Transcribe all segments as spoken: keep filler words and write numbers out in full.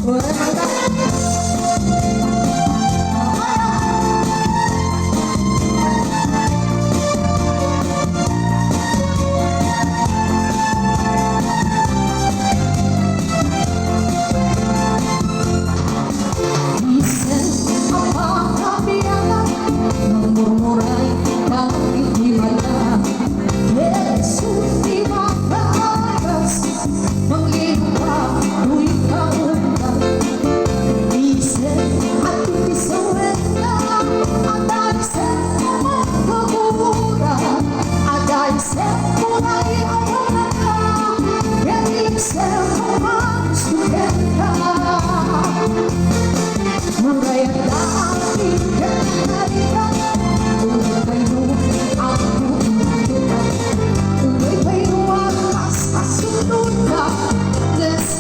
Bisan a pakabiangan, nagmurmuray dagiti mala. Yesu ti makaagas, manglinuka toy kaunggan. Bisan a ti sawenna, adda isem a mangkagura, adda isem uray a mangana, ken isem a mangstudianta. Uray adda ti kanarika, uray kayno a tututukan, uray kayno a kas-, kasunodka, nes-,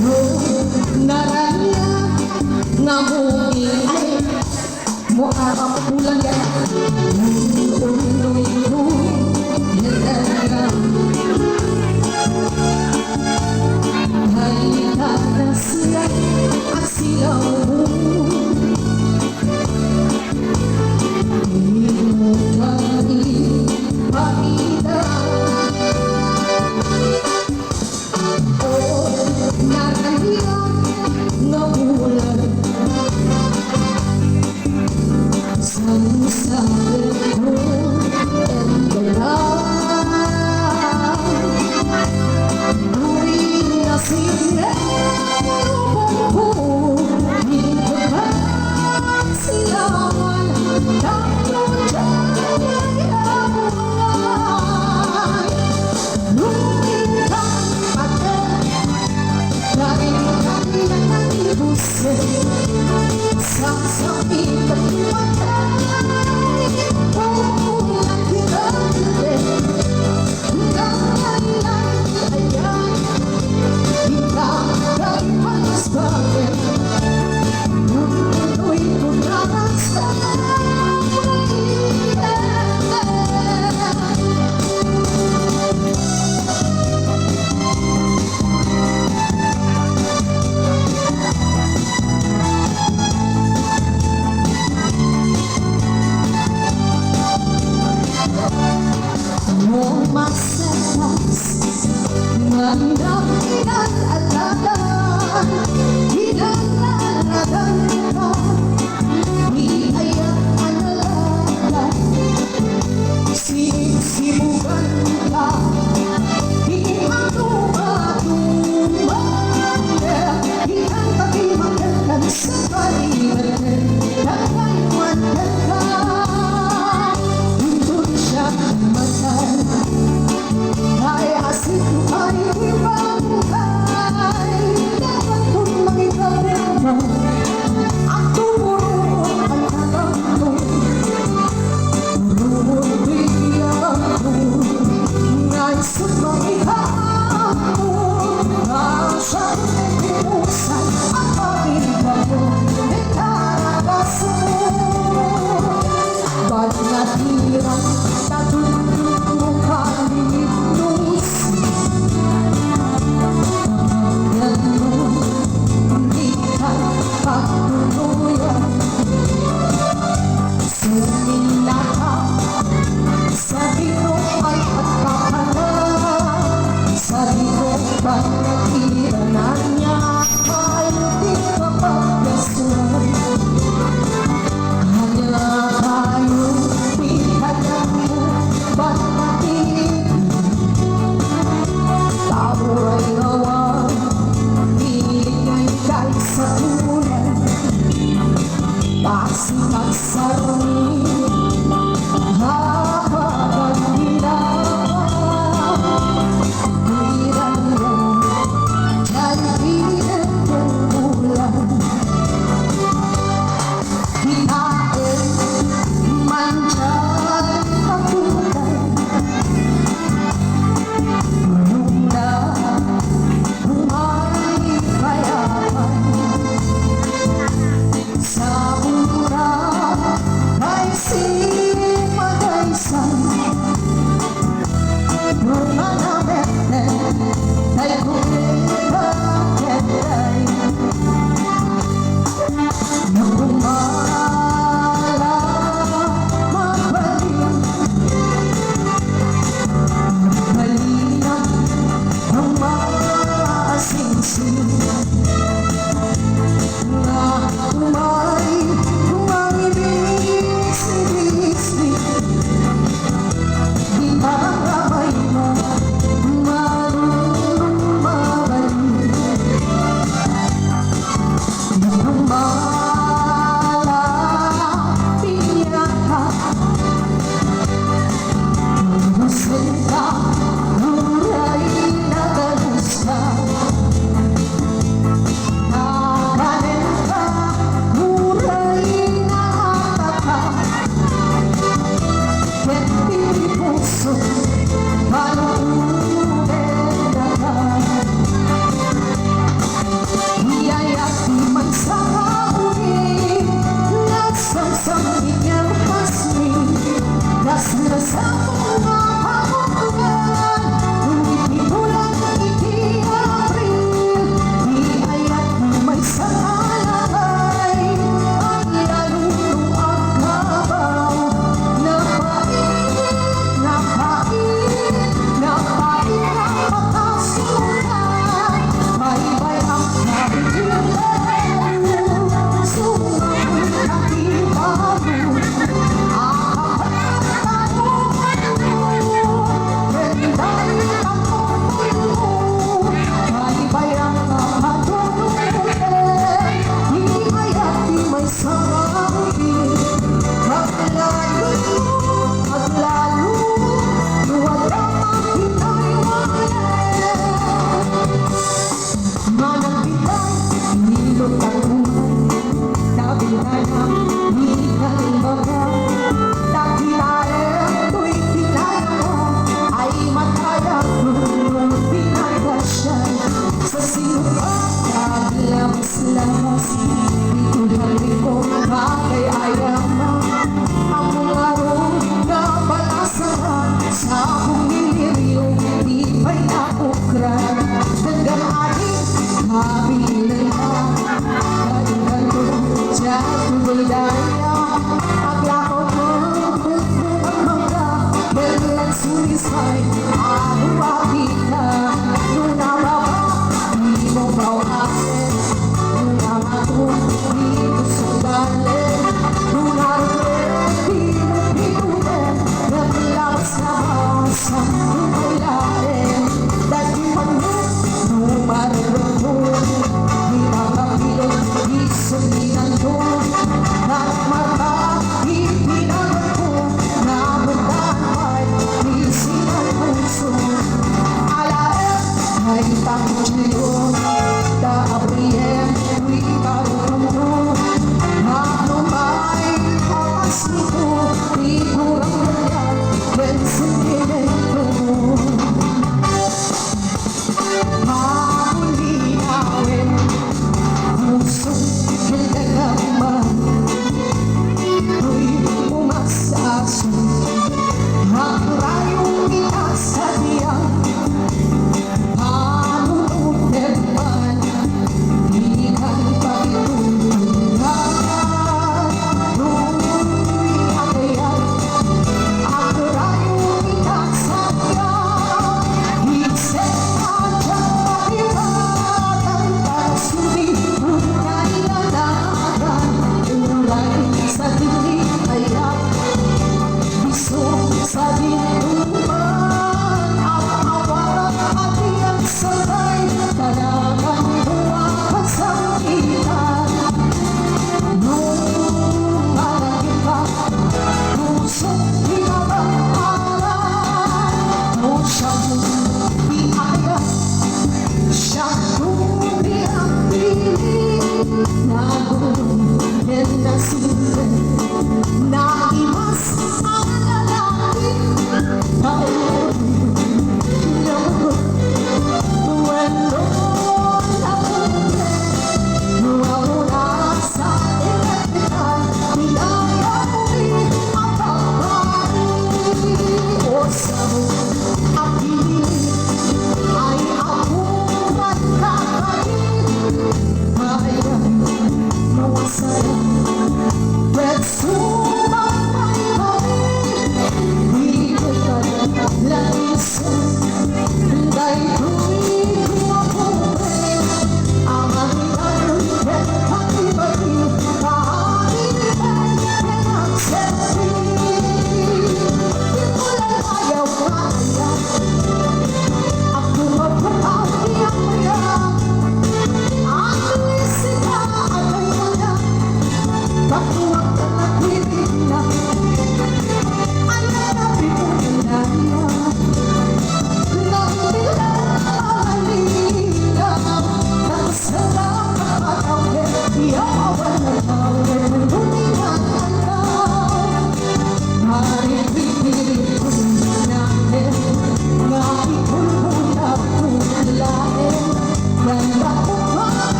No naranian nga mugi ay Mo, ah, ah, bulan yan. Undoy ko, herrera. Halika na sila at silaw mo. Di mo kami paida. O, naranian nga bulan. Sa musabenko, and the love. Tuwing nasirem lubong ko, di ko kasilawan, tapno dyan ay abulan. No masakas, manang inalaladan, inalaladan ka, di aya a naladan. Sinisibugan ka, di adumaduman, di ang paghimagan sa palimanan, dagay man ka, untun siya matan. Ay, asin, ay, ibang kay, dapat kong makipagpagpag. At tumurong ang tatang ko. Tumurong bigyan ko. Nais ko makita mo. Nasa pinusan ang pagibang ko. May karabas mo. Ba't natirang tatungtong mo kalibnos? Kapagyan mo, di ka pagtuluyan. Suminaka sa Ginoo ay pagpapala. Sa Ginoo pagkakilala niya. Ay, di ka pagkasuhan. Ania kayo, di ka na mo, ba't matindi? Tao ay awan, di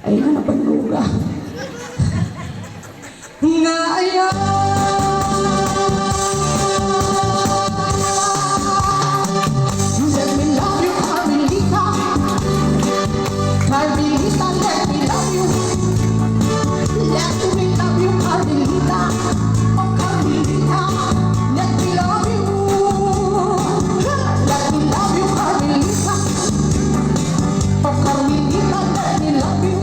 Ay, nga napanura. Nga aya. Let me love you, Carmelita. Carmelita, let me love you. Let me love you, Carmelita. Oh, Carmelita, let me love you. Let me love you, Carmelita. Oh, Carmelita, let me love you.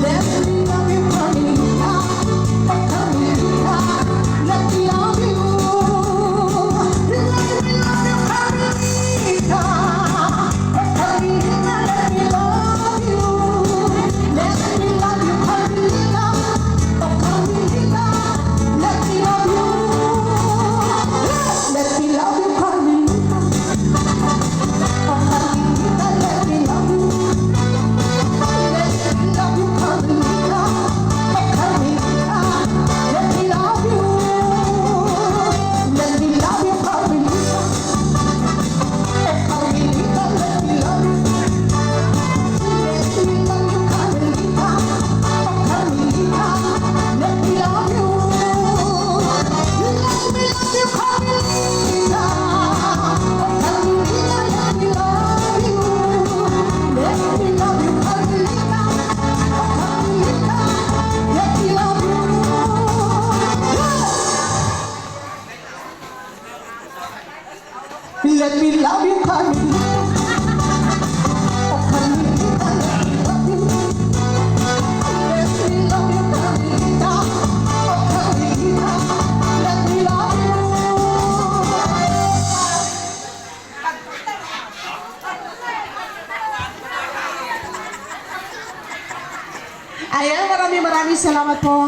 Let me love you, Carmelita. Oh, Carmelita. Ayan, maraming, maraming salamat po.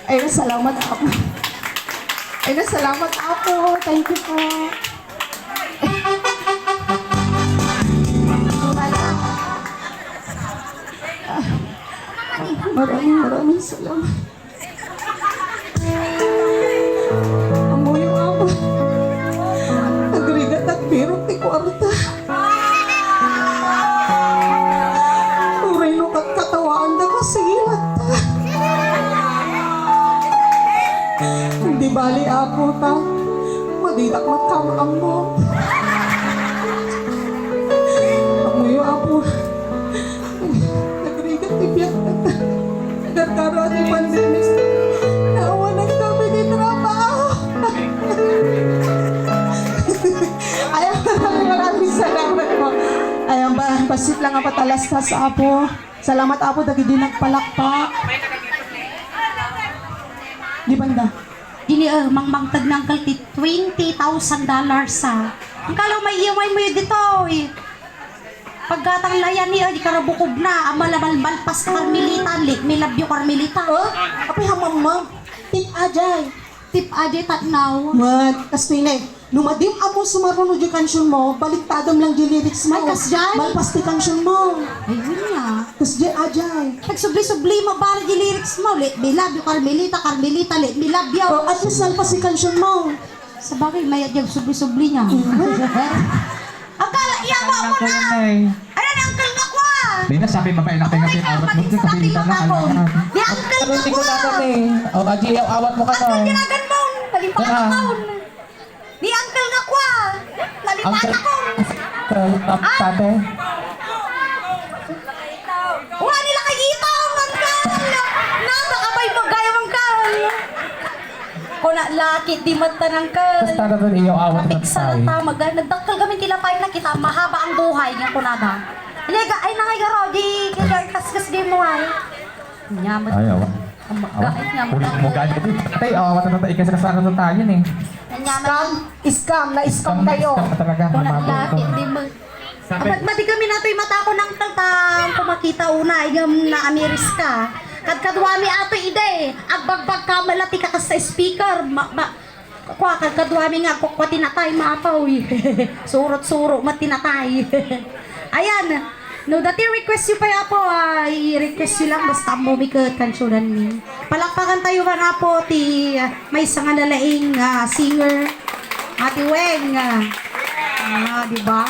Ayan, salamat, Apo. Ayan, salamat, Apo. Thank you po. Maraming, maraming salamat. Ammoyo, Apo. Agrigat, agbirok ti kuarta. Uray no katkatawaanda, kasigi latta. Di bali, Apo, ta madidak met kama ammo. Ammoyo, Apo. Nagrigat ti biag. Nagkaro ti pandemic. Naawanan kami ti trabaho. Ay, maraming, maraming salamat po. Ay, ang ba, bassit lang ang patalastas, Apo. Salamat, Apo, dagiti nagpalakpak. Di banda? Dini, eh, mangmangteg ni Uncle ti twenty thousand dollars, ah. Uncle, oh, may iyaway mo yun dito, eh. Paggatang layan ni, eh, di karabukog na. Amal-amal, malpas ka, Carmelita. Let me love you, Carmelita. Oh? Apay, hamam mo? Tip Ajay. Tip Ajay, tatnaw. Mat, kastoy na, eh. No madiak ammo sumaruno di kansion mo, baliktadem lang di lyrics mo. Ay, kasdiay? Malpas ti kansion mo. Ay, yun nga. Kasdiay, Ajay. Nagsubli-subli mo, para di lyrics mo. Let me love you, Carmelita, Carmelita, let me love you. Oh, at least nalpas ti kansion mo. Sabagay, mayat yung subli-subli niya. Mm. Ang kala, iyawa mo na! Ano na, uncle nga kwa? Di na, sabi, mabay na kayo, Uncle, awat mo, pati sa kapilitan na, ako. Alam na. Di, uncle nga kwa! O, aji, awat mo ka na. Uncle, ginagan mo! Nalipat ako! Di, uncle nga kwa! Nalipat ako! Uncle, ate? Wa nila kay itom, uncle! Na, baka pa'y magayam, uncle! Kuna, lakit, di mata, uncle! Basta na rin iyo awat. Kapit sa lata, maga-, nagdakkel kami ti lapay na kita, mahaba ang buhay, nga kunada. Ay, ga-, ay, nangay garo, di, di, di, kaskas di mo, ay. Nyaman. Ay, awa. Ang magkait nga mo. Pulit mo gani. Tay, awa, tata, tay, kasi kasama sa tayo, eh. Nyaman. Scam! Scam! Na-scam tayo. Scam na talaga. Ang mga lakit, di mo. Sabi, madi kami natoy mata ko nang taltang kumakita una, igam na amiris ka. Kadkaduami ato ide, agbagbag ka malati ka sa speaker, ma, ma, kwa, kadkaduami nga, kwa, kwa tinatay, mapaw, eh. Surot-suro, matinatay. Ayan, no, dati request yu pa, Apo, ah, i-request yu lang, basta mo mi ket kansunan mi. Palakpakan tayo man, Apo, ti, ah, may sanga nalaing, ah, singer, Ate Weng, ah, ah, di ba?